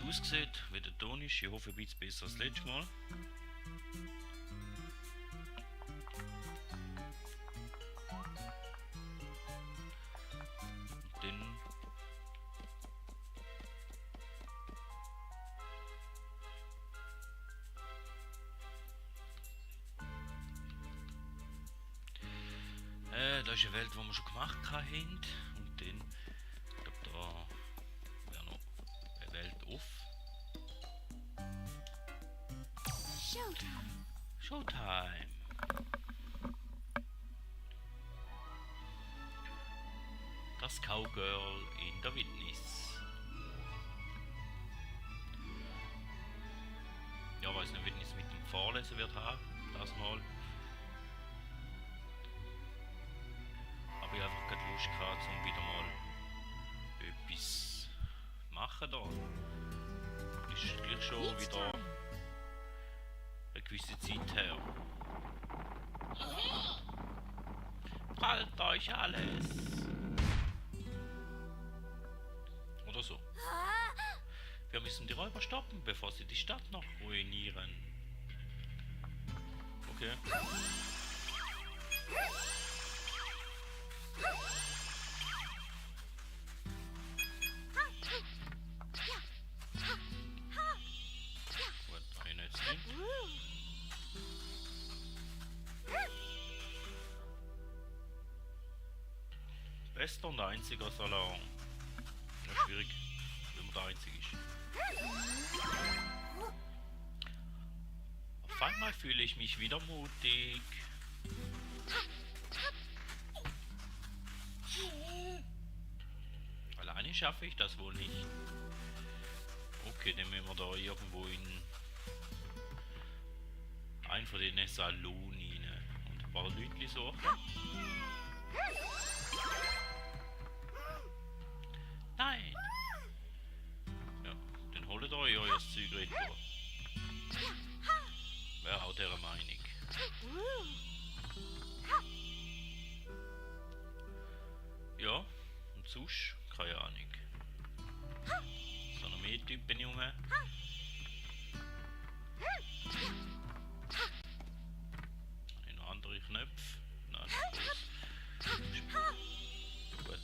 ausgesehen, wie der Ton ist. Ich hoffe ein bisschen besser als letztes Mal. Und dann da ist eine Welt, die wir schon gemacht haben. Und dann, ich glaube, da wäre noch eine Welt auf. Showtime. Showtime! Das Cowgirl in der Wildnis. Ja, weiß nicht, wenn ich es mit dem Vorlesen wird haben, das mal. Aber ich habe einfach keine Lust gehabt, um wieder mal etwas machen da. Ist gleich schon wieder eine gewisse Zeit her. Halt euch alles! Oder so. Wir müssen die Räuber stoppen, bevor sie die Stadt noch ruinieren. Okay. Gut, einer jetzt nicht. Bester und einziger Salon. Ja, schwierig, wenn man der Einzige ist. Auf einmal fühle ich mich wieder mutig. Alleine schaffe ich das wohl nicht. Okay, dann müssen wir da irgendwo in einen von den Salonen rein und ein paar Leute suchen. Nein! Ja, dann holt euch euer Zeug retour. Wäre auch dieser Meinung. Ja, und sonst, keine Ahnung. So noch mehr Typen, Junge. Habe ich noch andere Knöpfe? Nein, nicht groß. Gut.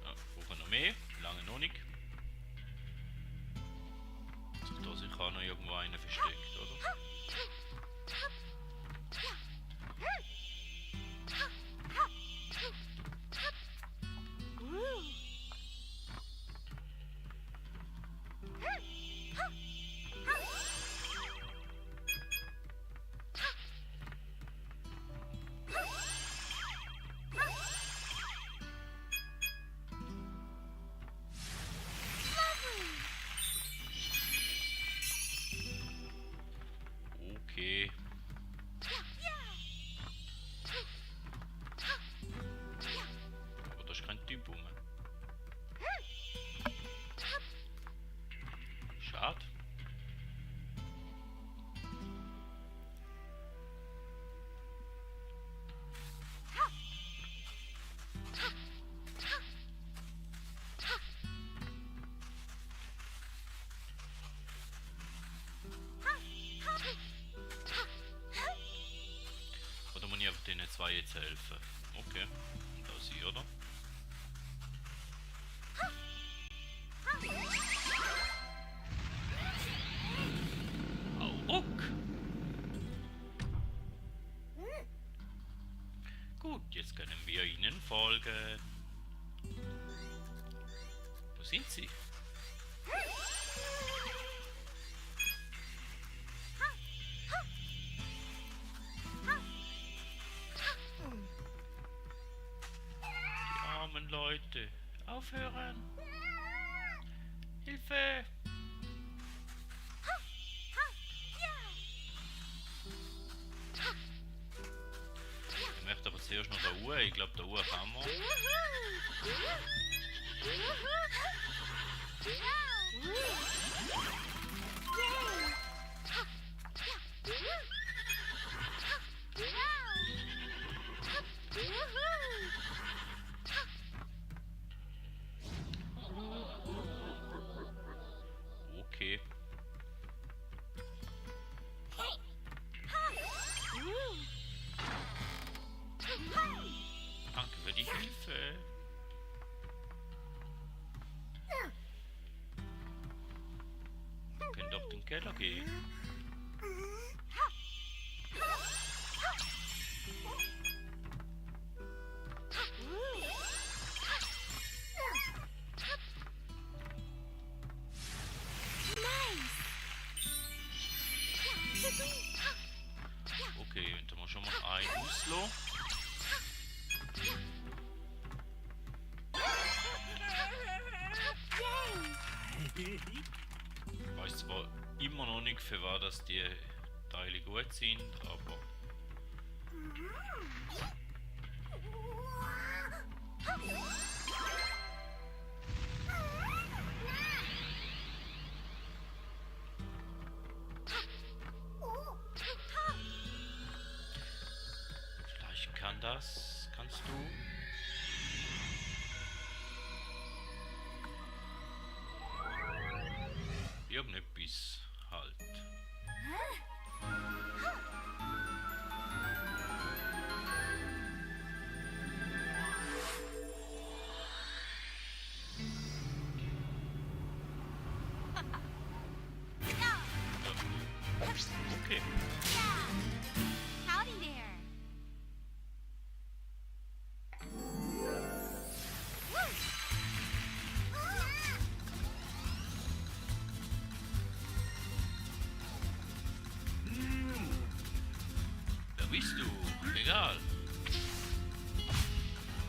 Ja, brauchen noch mehr. Lange noch nicht. Da sich auch noch irgendwo einer versteckt, oder? Okay. Aber da ist kein Typ rum. Schade. Oder muss ich einfach denen zwei jetzt helfen? Okay. Und da sie, oder? Au ruck! Gut, jetzt können wir ihnen folgen. Wo sind sie? Die armen Leute. Aufhören! Hilfe! Ich möchte aber zuerst noch da Uhr. Ich glaube, da Uhr kann man. Hilfe! Wir können doch den Keller gehen. Okay, dann haben wir schon mal ein Uslo. Ich weiß zwar immer noch nicht, für was das die Teile gut sind, aber vielleicht kannst du. Irgendetwas halt. Okay. Howdy there. Wer bist du? Egal.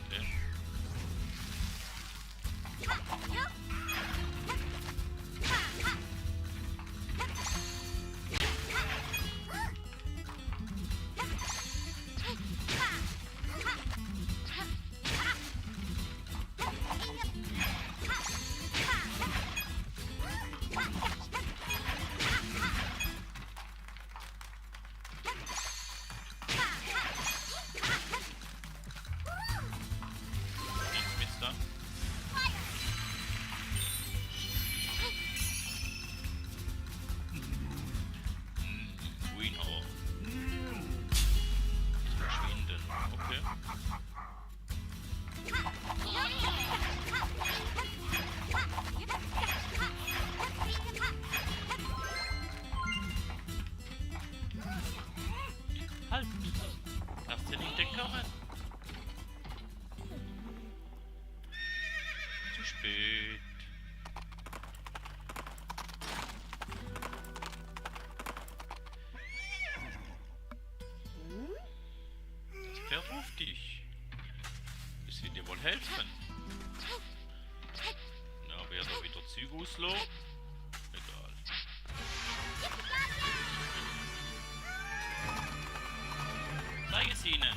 Okay. Nichts mit da. Greenhorn. Verschwinden. Okay. Halt! Lass dir nicht den Karren. Zu spät. Das Pferd ruft dich. Es wird dir wohl helfen. Na, wer da wieder Züge auslässt? Egal. Zeig es ihnen.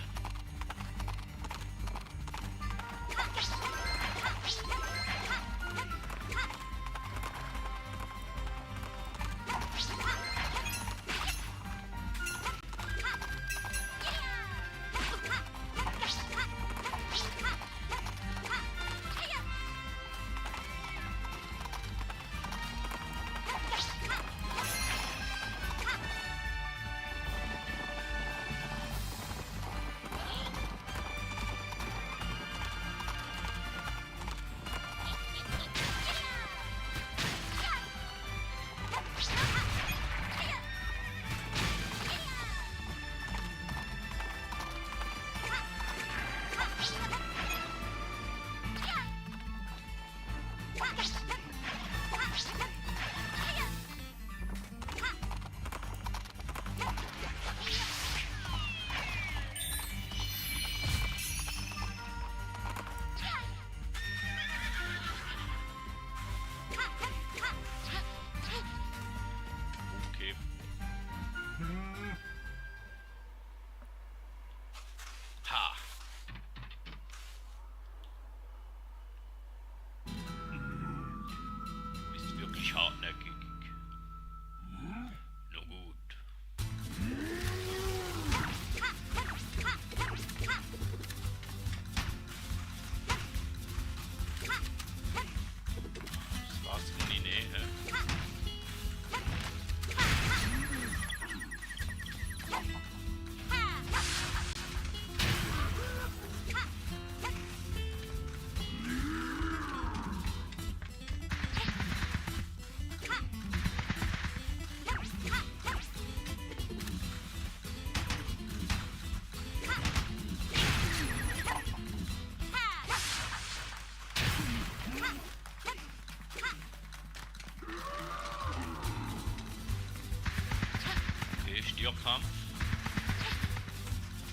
Nahkampf.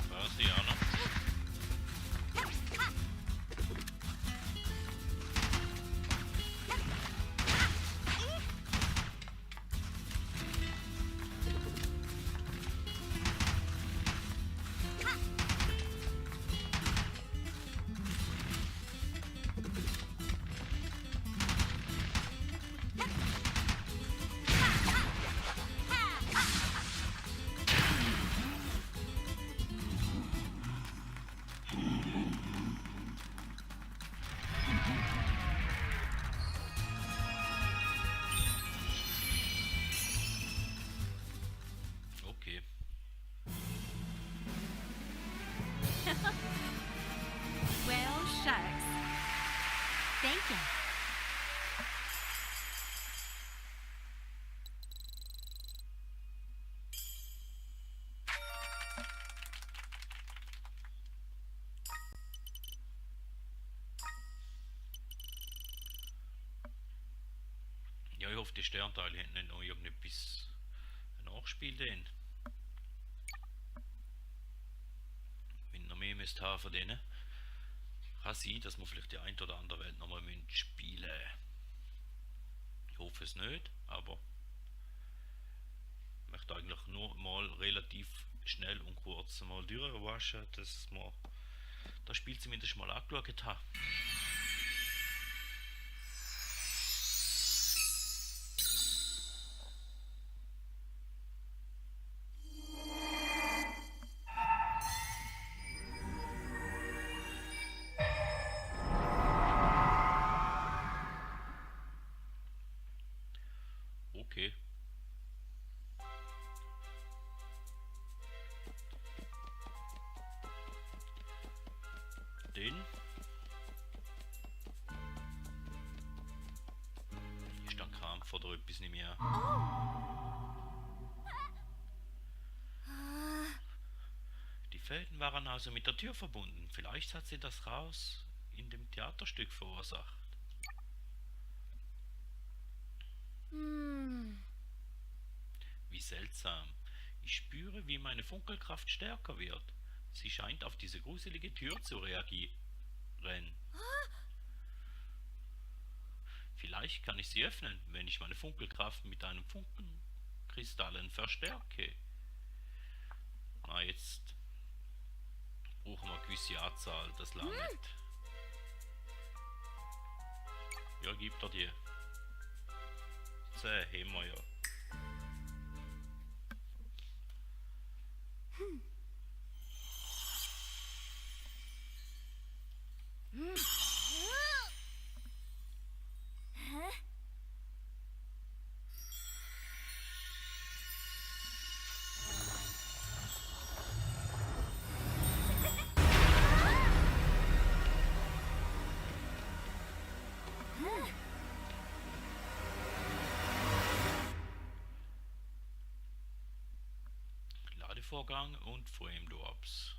Brasilianer. Okay. Well, shucks. Thank you. Ja, ich hoffe, die Sternteile hätten nicht noch irgendetwas nachgespielt. Wenn ihr noch mehr müsst haben von denen, kann sein, dass wir vielleicht die ein oder andere Welt nochmal spielen. Ich hoffe es nicht, aber ich möchte eigentlich nur mal relativ schnell und kurz mal durchwaschen, dass wir das Spiel zumindest mal angeschaut haben. Okay. Den ist dann Kampf oder etwas nicht mehr. Die Fäden waren also mit der Tür verbunden. Vielleicht hat sie das Chaos in dem Theaterstück verursacht. Wie seltsam. Ich spüre, wie meine Funkelkraft stärker wird. Sie scheint auf diese gruselige Tür zu reagieren. Vielleicht kann ich sie öffnen, wenn ich meine Funkelkraft mit einem Funkenkristallen verstärke. Na, jetzt brauchen wir eine gewisse Anzahl, das langt. Ja, gibt er die. 10 haben wir ja. Ladevorgang und Frame Drops.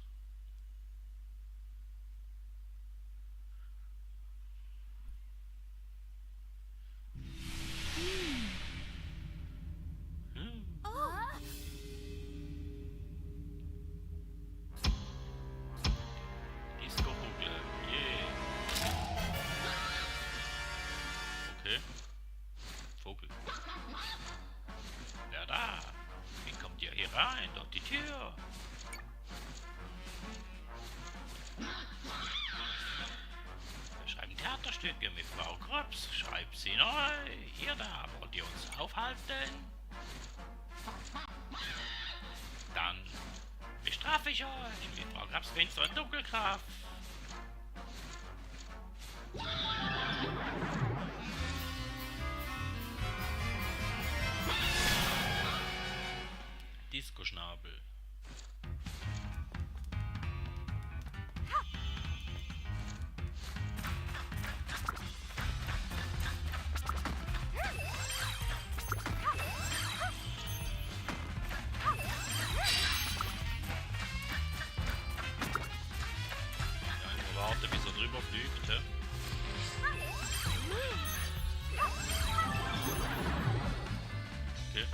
Disco-Kugel, yeah. Okay. Vogel. Wer da? Wie kommt ihr hier rein? Durch die Tür. Wir schreiben Theaterstücke mit Frau Krups. Schreibt sie neu. Ihr da, wollt ihr uns aufhalten? Dann bestrafe ich euch mit Frau Krups finsterer Dunkelkraft. Disco-Schnabel. Ja, ich muss warten, bis er drüber fliegt. He? Okay.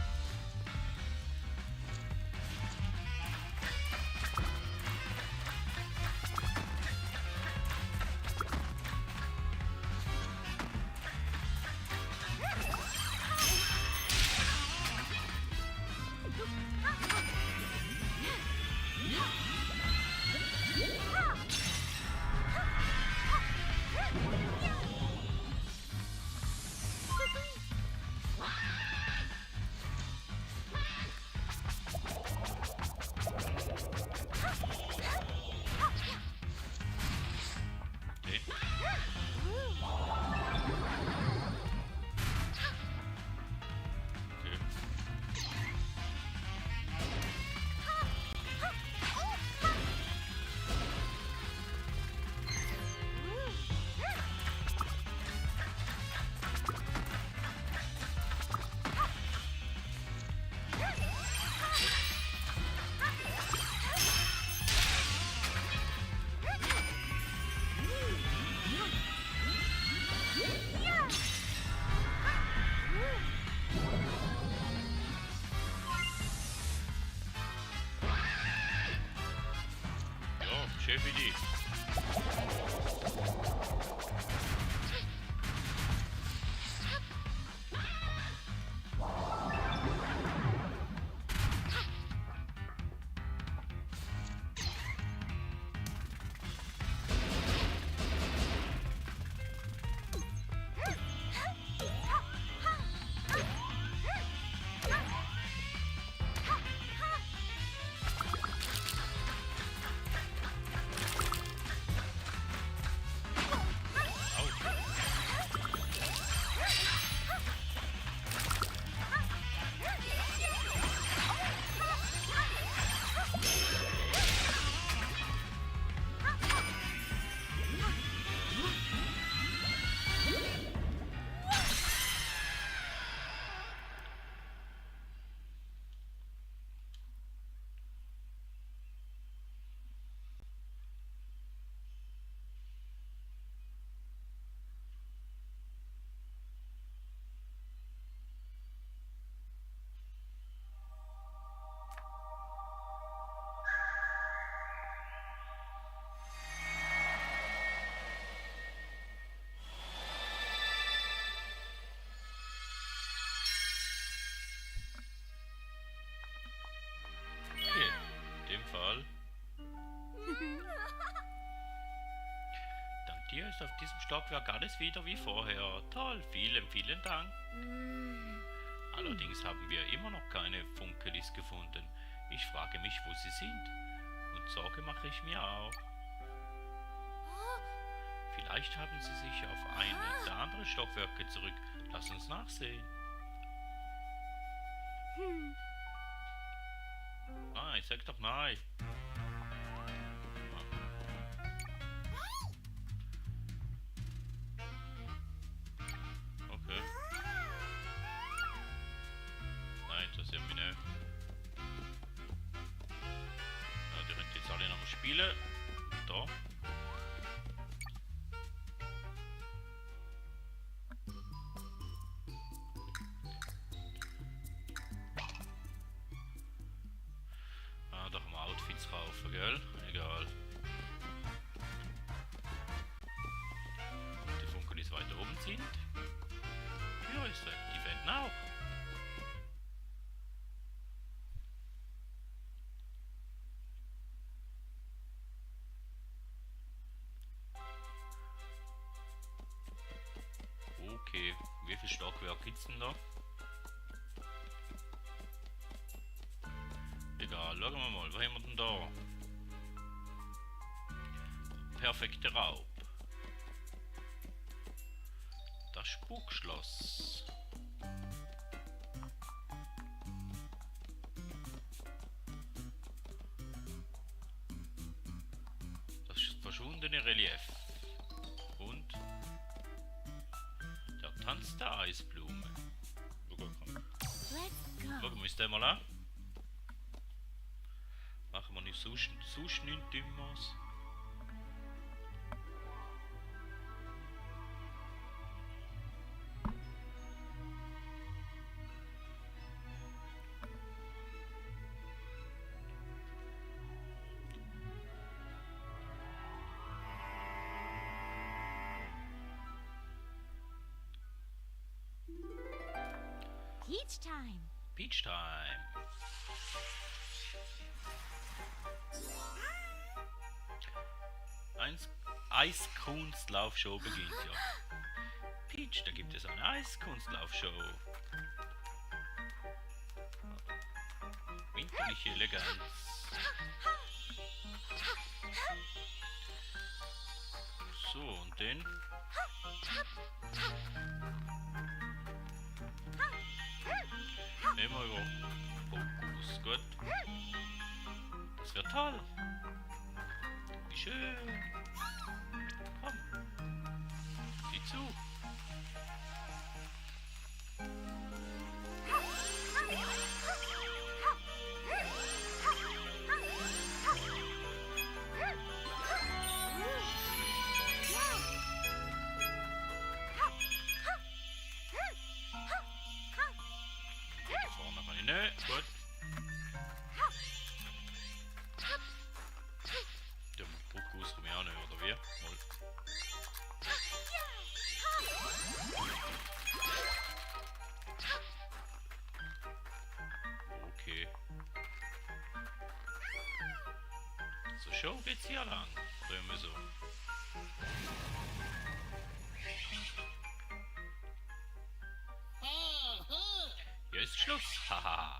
Skibidi. Fall. Dank dir ist auf diesem Stockwerk alles wieder wie vorher. Toll, vielen Dank. Allerdings haben wir immer noch keine Funkelis gefunden. Ich frage mich, wo sie sind. Und Sorge mache ich mir auch. Vielleicht haben sie sich auf eine der anderen Stockwerke zurück. Lass uns nachsehen. Ah, ich sag doch nein. Okay. Nein, interessiert mich nicht. Ja, die rennt jetzt alle noch mal spielen. Da. Da kann man Outfits kaufen, gell? Egal. Die Funkelis weiter oben sind. Ja, ist weg. Die wenden auch. Okay, wie viel Stockwerk gibt's denn da? Egal, schauen wir mal, was haben wir denn da? Perfekter Raub. Das Spukschloss. Das verschwundene Relief. Und der Tanz der Eisblume. Schauen wir uns den mal an. Machen wir nicht so schnell Dümmes. Peach time. Peach time. Eiskunstlaufshow beginnt, ja. Peach, da gibt es eine Eiskunstlaufshow. Winterliche Eleganz. So, und den. Nehmen wir über Fokus, gut. Das wird toll. Wie schön. Komm. Sieh zu. Da vorne rein. Ne, gut. Der hier lang. Oder irgendwie so. Hier ist Schluss. Haha.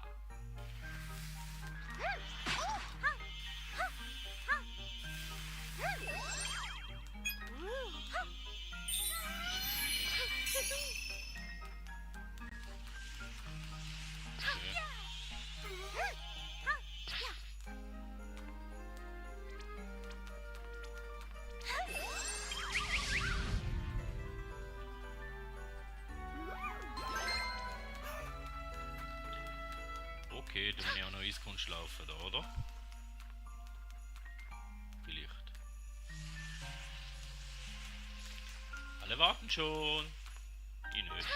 Okay, du musst ja auch noch Eiskunst laufen, da, oder? Vielleicht. Alle warten schon. Ich nicht.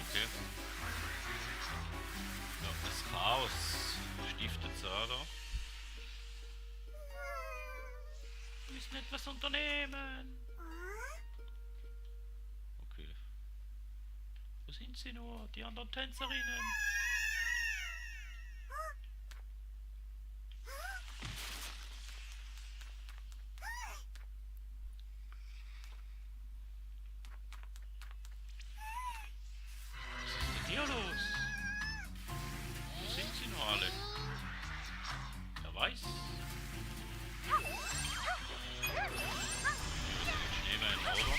Okay. Ja, das Chaos stiftet es auch da. Wir müssen etwas unternehmen. Okay. Wo sind sie nur? Die anderen Tänzerinnen. Was ist denn hier los? Wo sind sie nur alle? Wer weiß? Schneemann, oder?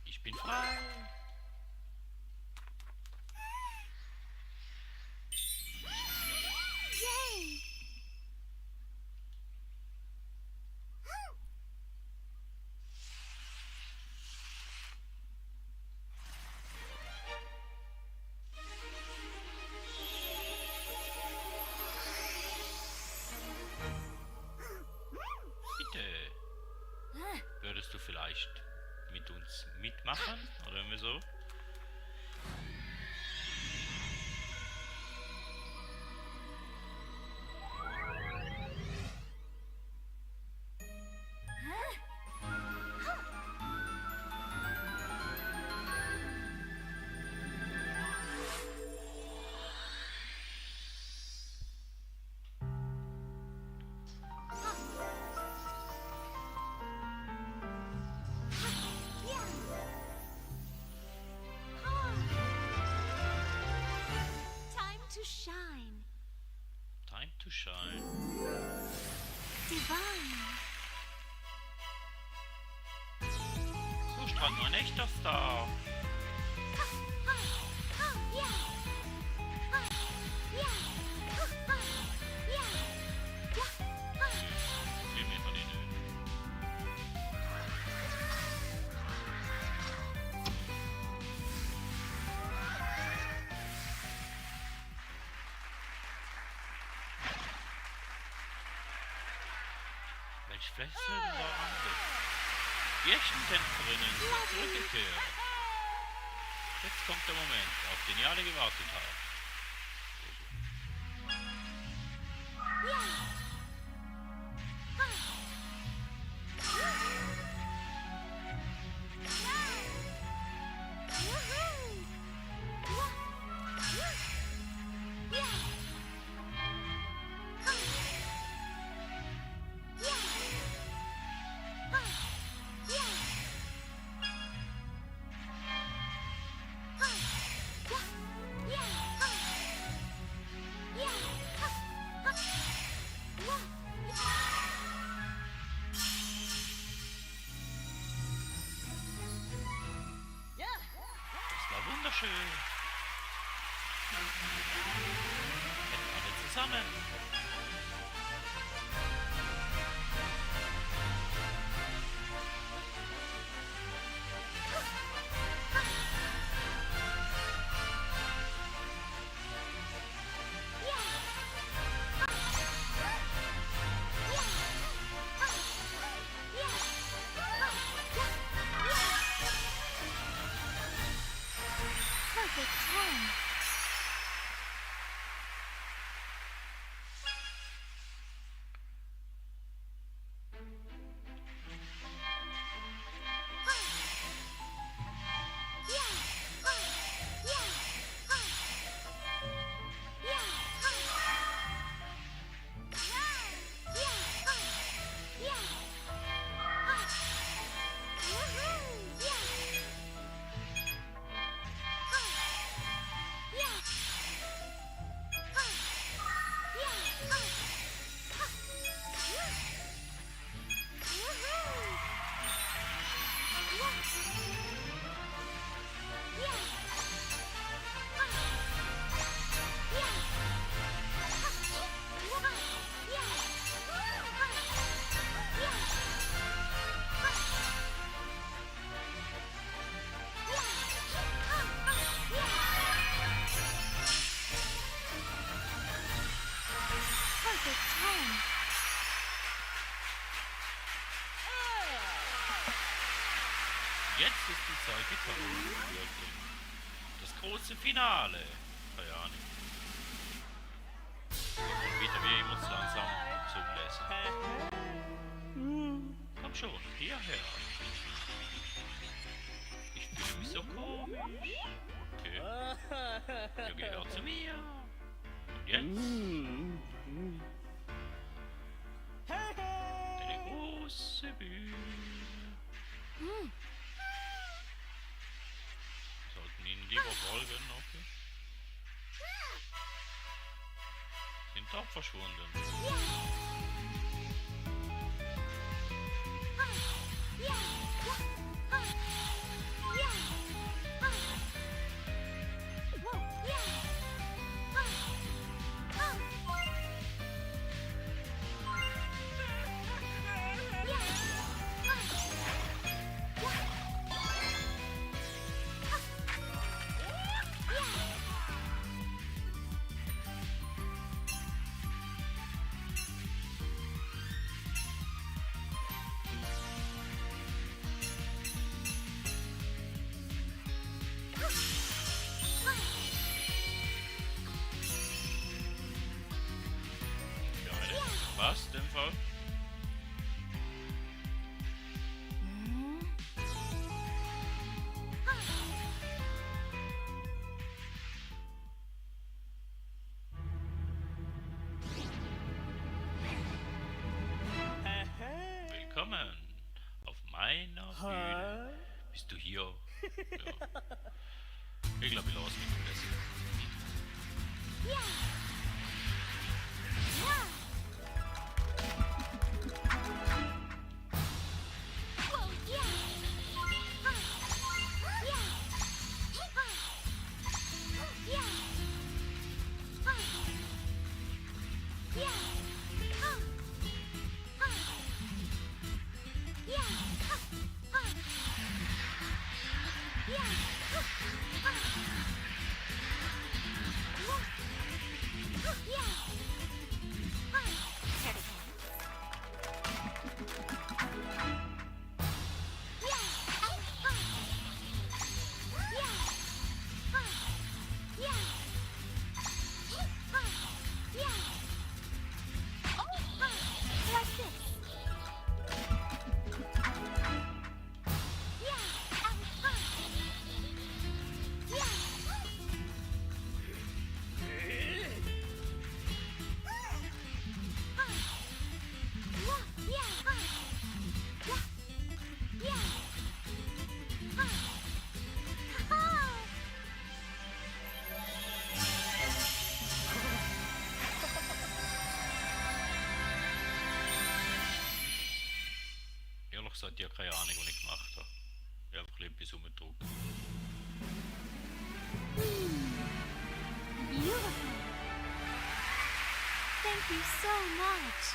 Ich bin frei. Yay! Bitte. Würdest du vielleicht mit uns mitmachen? Oder irgendwie so? Time to shine. Time to shine. Divine. So strahlt nur ein echter Star. Viel mehr von den Ölen. Welch flächelnder Anblick. Die echten Tänzerinnen sind zurückgekehrt. Jetzt kommt der Moment, auf den ihr alle gewartet habt. Das war wunderschön. Jetzt alle zusammen. Jetzt ist die Zeit gekommen für das große Finale. Keine Ahnung. Und wieder wie immer zu langsam zum Lesen. Komm schon, hierher. Ich fühle mich so komisch. Okay. Ihr gehört zu mir. Und jetzt? Eine große Bühne. Wir sollten ihnen lieber folgen, okay? Sind dort verschwunden. Was, dem Fall? Willkommen auf meiner Bühne. Bist du hier? Ja. Ich glaube, ich lasse mich besser. Hat ja keine Ahnung, was ich gemacht habe. Ich habe einfach etwas umgedrückt. Beautiful. Thank you so much.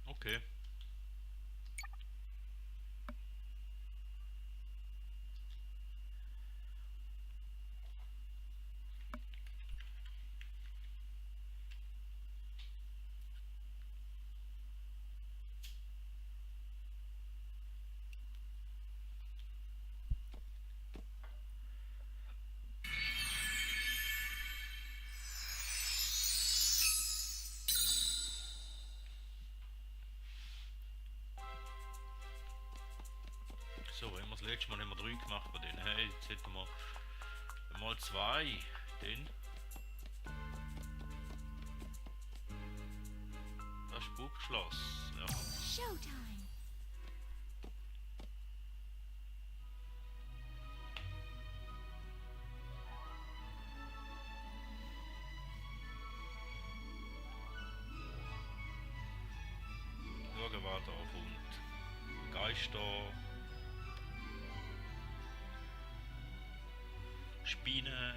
Okay. So, haben wir das letzte Mal haben wir 3 gemacht bei denen. Hey, jetzt hätten wir mal 2. Den. Das Spukschloss. Ja. Showtime. Schauen, was da kommt. Geister. Spine.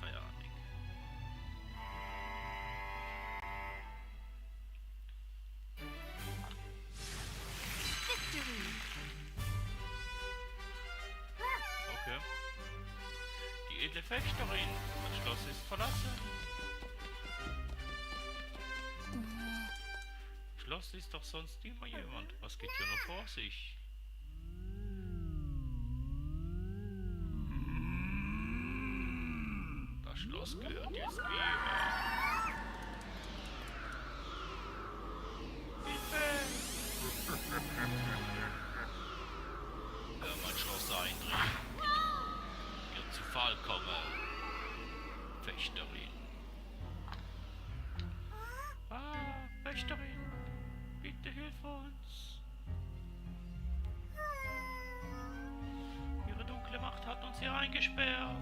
Keine Ahnung. Victory. Okay. edle Fechterin. Das Schloss ist verlassen. Im Schloss ist doch sonst immer jemand. Was geht hier noch vor sich? Das Schloss gehört jetzt mir. Wer mein Schloss eindringt, wird zu Fall kommen. Fechterin. Ah, Fechterin, bitte hilf uns. Ihre dunkle Macht hat uns hier eingesperrt.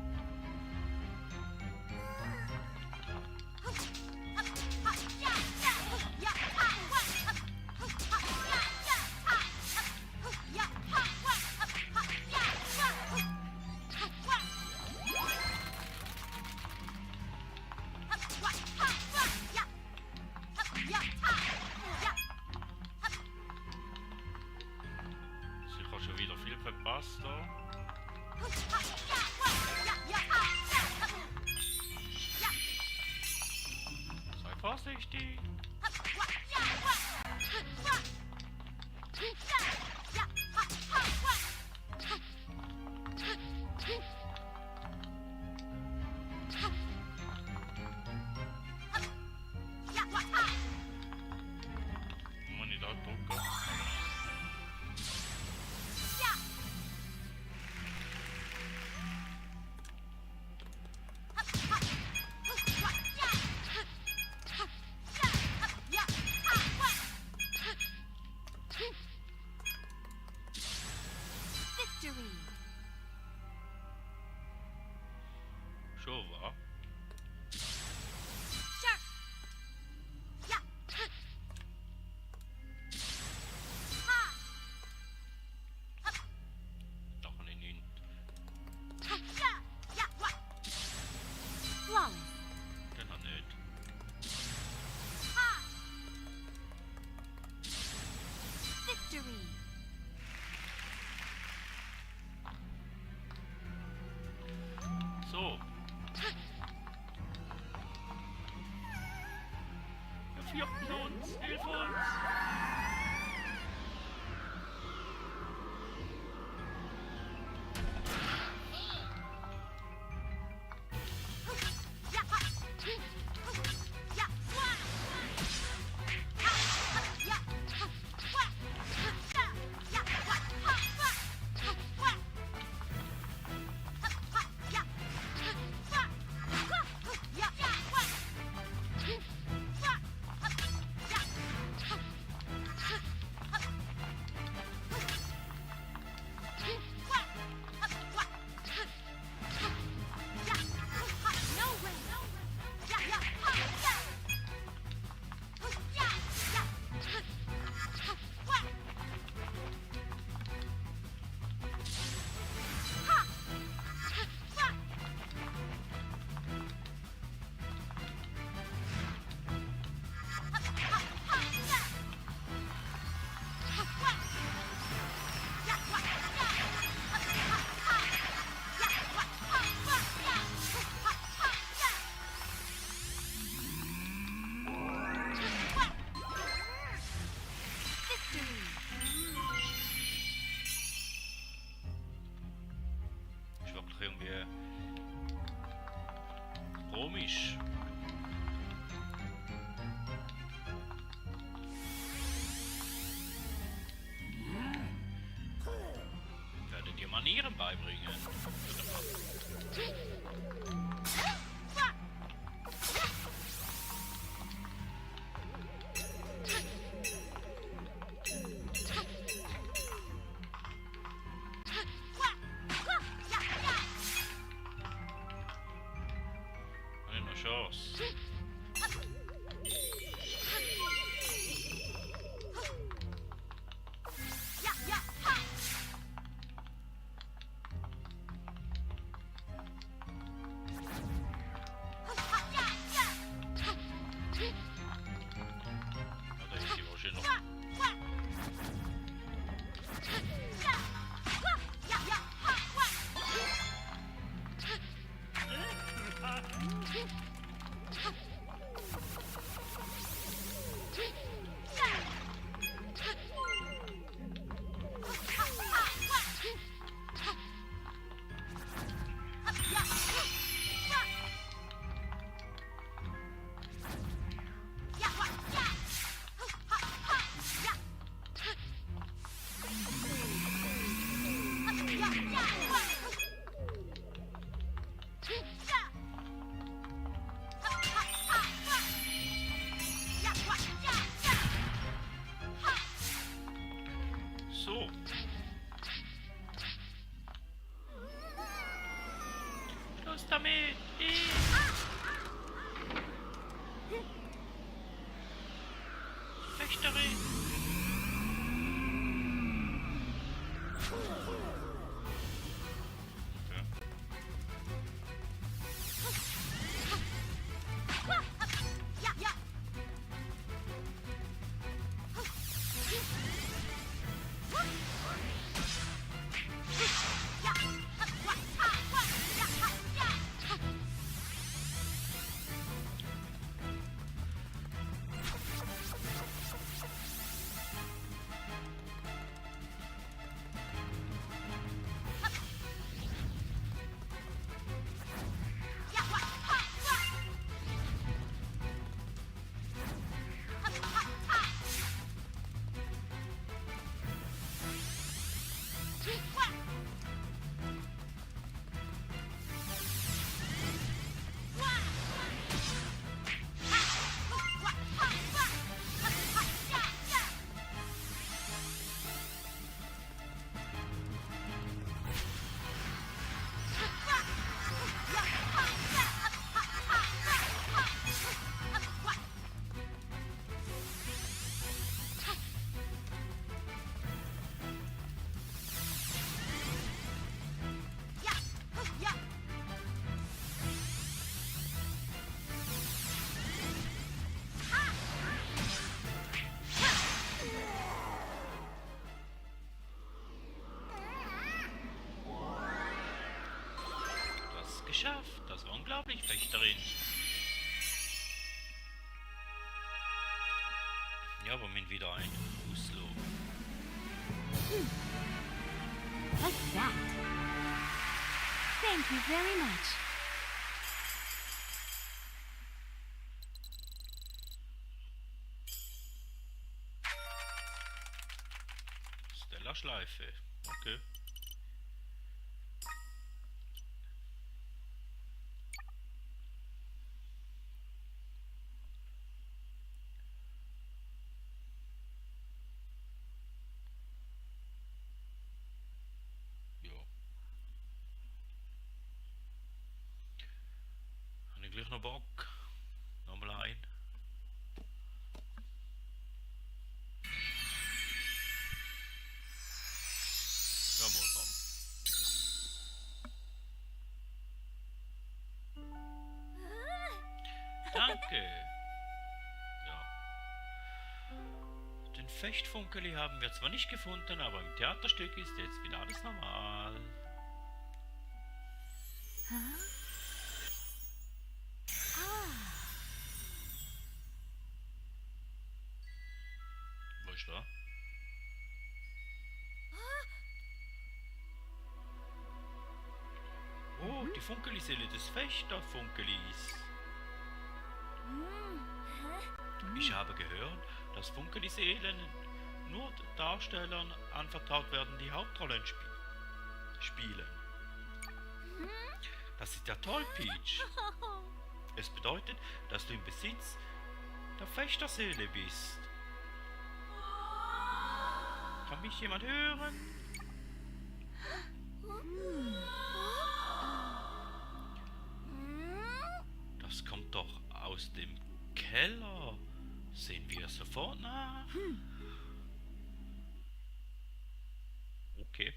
Sicher schon wieder viel verpasst da. Sei vorsichtig. Muss ich da drücken? Victory! Schon, wa? Sharp! Ja! Ha! Doch nicht hin. Ja! Ja! Wa! Flawless! Den hat nicht. Ha! Victory! So. Wir vierten uns. Hilf uns. Ja! Ha! Ja! Wa! Ha! Ja! Wa! Ja! Wa! Ha! Wa! Wa! Ha! Ja! Wa! Ja! Ja! Wa! Wa! Ja! No way! Ja! Ja! Ha! Ja! Ja! Ja! Wa! Ha! Wa! Ist wirklich irgendwie komisch. Werde dir Manieren beibringen. Habe ich noch Chance. Ja, ja, ha! So. Los damit! Fechterin! Geschafft. Das war unglaublich, Fechterin. Ja, aber mit wieder ein Uslo. What's that? Thank you very much. Stella Schleife. Okay. Gleich noch Bock. Nochmal ein. Ja, mal komm. Danke. Ja. Den Fechtfunkeli haben wir zwar nicht gefunden, aber im Theaterstück ist jetzt wieder alles normal. Da. Oh, die Funkeliselle des Fechter-Funkelis. Ich habe gehört, dass Funkelisellen nur Darstellern anvertraut werden, die Hauptrollen spielen. Das ist ja toll, Peach. Es bedeutet, dass du im Besitz der Fechterseele bist. Kann mich jemand hören? Das kommt doch aus dem Keller. Sehen wir sofort nach. Okay.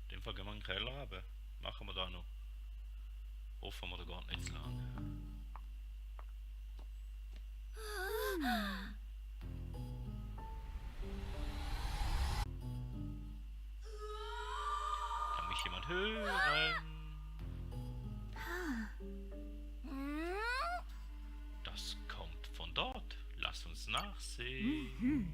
In dem Fall gehen wir in den Keller haben. Machen wir da noch. Hoffen wir da gar nicht zu lange. Kann mich jemand hören? Das kommt von dort. Lass uns nachsehen.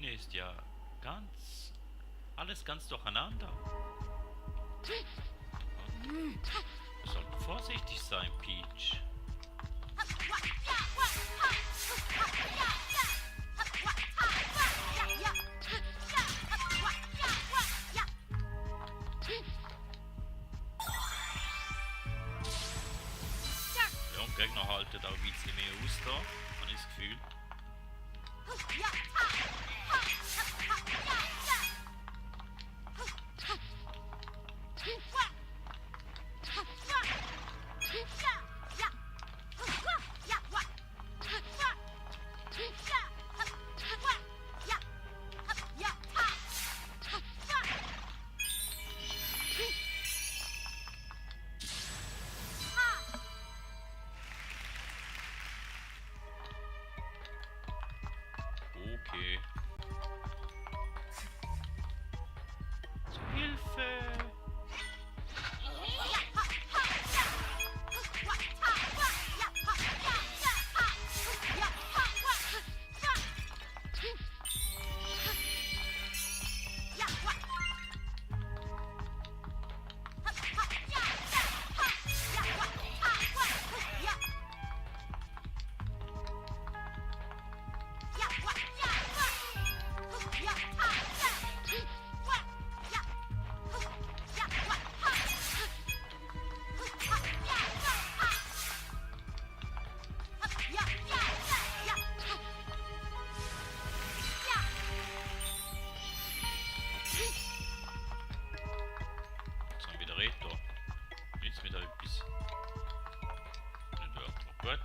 Maschine ist ja alles ganz durcheinander. Wir sollten vorsichtig sein, Peach. Ja, und Gegner halten auch ein bisschen mehr aus da, habe ich das Gefühl. Okay. Zur Hilfe! Jetzt haben wir wieder Reto. Jetzt wieder etwas. Nicht wirklich gut.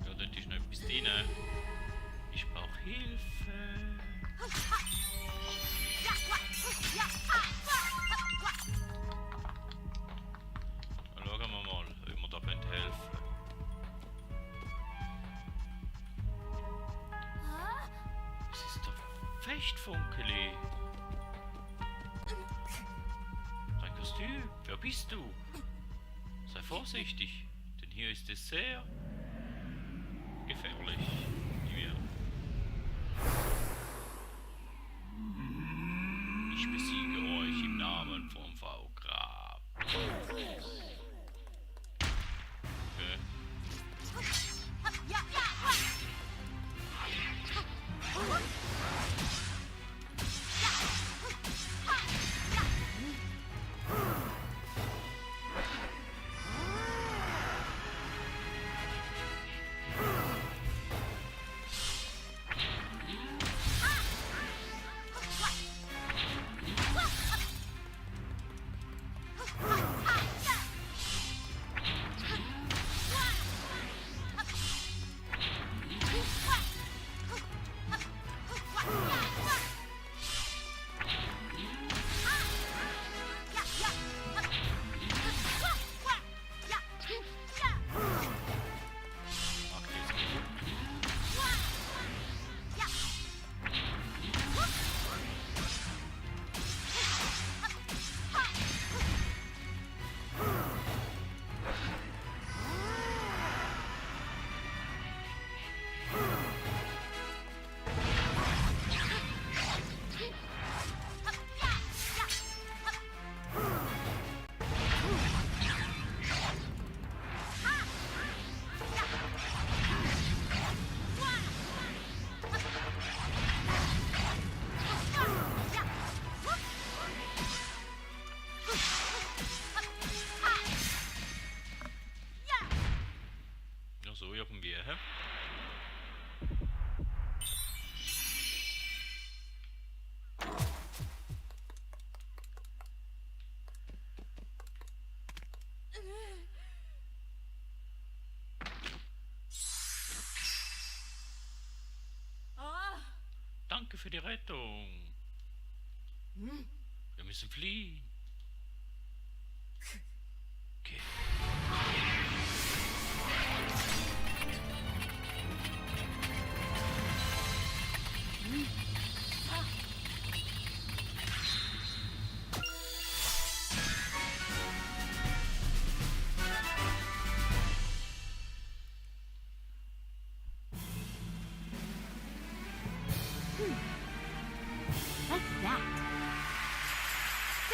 Ja, dort ist noch etwas drin. Ich brauche Hilfe. Dann schauen wir mal, ob wir da helfen können. Es ist doch Fechtfunkeli. Dein Kostüm, wer bist du? Sei vorsichtig, denn hier ist es sehr gefährlich. Hier. Ich besiege euch im Namen von Frau Grab. Okay. Macht jetzt gut. Ja, so irgendwie, hä? Danke für die Rettung. Wir müssen fliehen. Okay.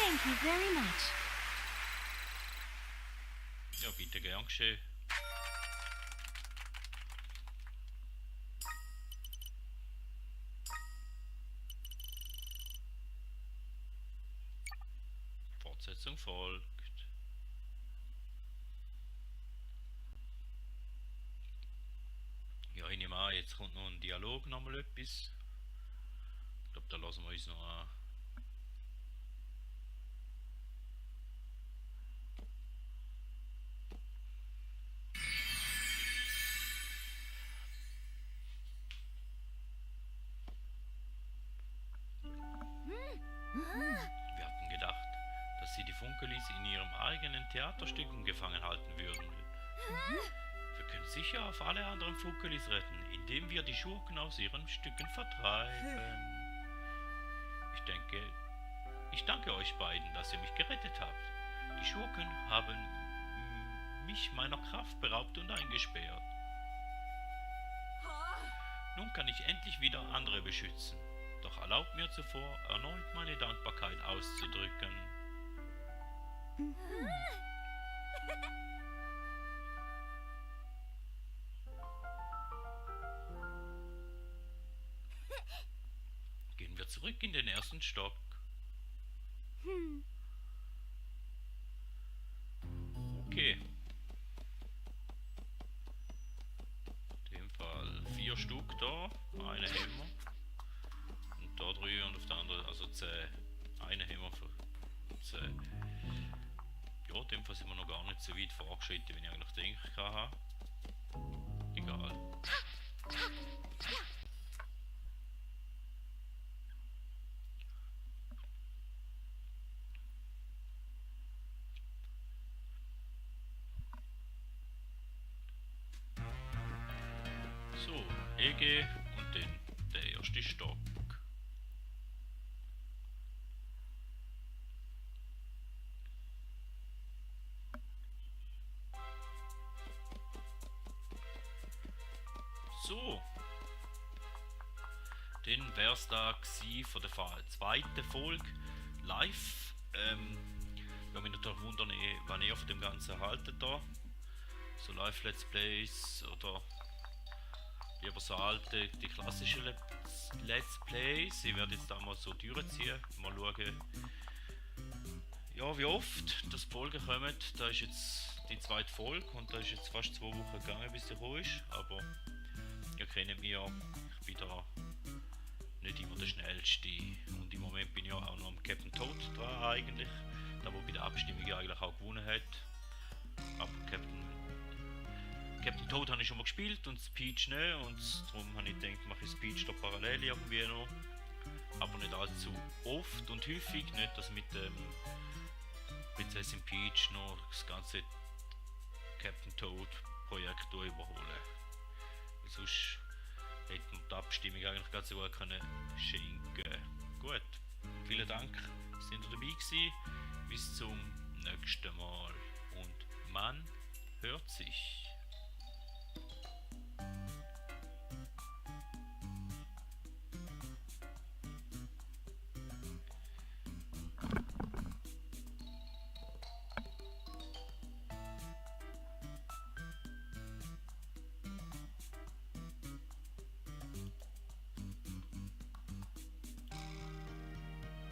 Thank you very much. Ja, bitte gern geschehen. Fortsetzung folgt. Ja, ich nehme an, jetzt kommt noch ein Dialog, nochmal etwas. Ich glaube, da lassen wir uns noch an. Wir hatten gedacht, dass sie die Funkelis in ihrem eigenen Theaterstück gefangen halten würden. Wir können sicher auf alle anderen Funkelis retten, indem wir die Schurken aus ihren Stücken vertreiben. Ich danke euch beiden, dass ihr mich gerettet habt. Die Schurken haben mich meiner Kraft beraubt und eingesperrt. Nun kann ich endlich wieder andere beschützen. Doch erlaubt mir zuvor, erneut meine Dankbarkeit auszudrücken. Gehen wir zurück in den ersten Stock. Okay. In dem Fall 4 Stück da, eine Hämmer. Und da drüben und auf der anderen, also 10. Eine Hämmer für 10. Ja, in dem Fall sind wir noch gar nicht so weit vorgeschritten, wie ich eigentlich denken habe. Egal. So, EG und dann der erste Stock. So. Dann wär's da gsi von der zweiten Folge live. Würde mich natürlich wundern, wann ihr von dem Ganzen haltet da. So Live Let's Plays oder lieber so alte, die klassischen Let's Plays. Ich werde jetzt da mal so durchziehen. Mal schauen, ja, wie oft das Folgen kommen. Da ist jetzt die zweite Folge und da ist jetzt fast 2 Wochen gegangen, bis sie gekommen ist. Aber ihr kennt mich ja, ich bin da nicht immer der Schnellste. Und im Moment bin ich ja auch noch am Captain Toad dran eigentlich. Da wo bei der Abstimmung eigentlich auch gewonnen hat. Aber Captain Toad habe ich schon mal gespielt und Peach nicht. Und darum habe ich gedacht, mache ich Peach da parallel irgendwie noch. Aber nicht allzu oft und häufig. Nicht, dass mit dem Prinzessin Peach noch das ganze Captain Toad Projekt überholen. Sonst hätte man die Abstimmung eigentlich ganz so gut können schenken. Gut, vielen Dank, sind ihr dabei gewesen. Bis zum nächsten Mal und man hört sich.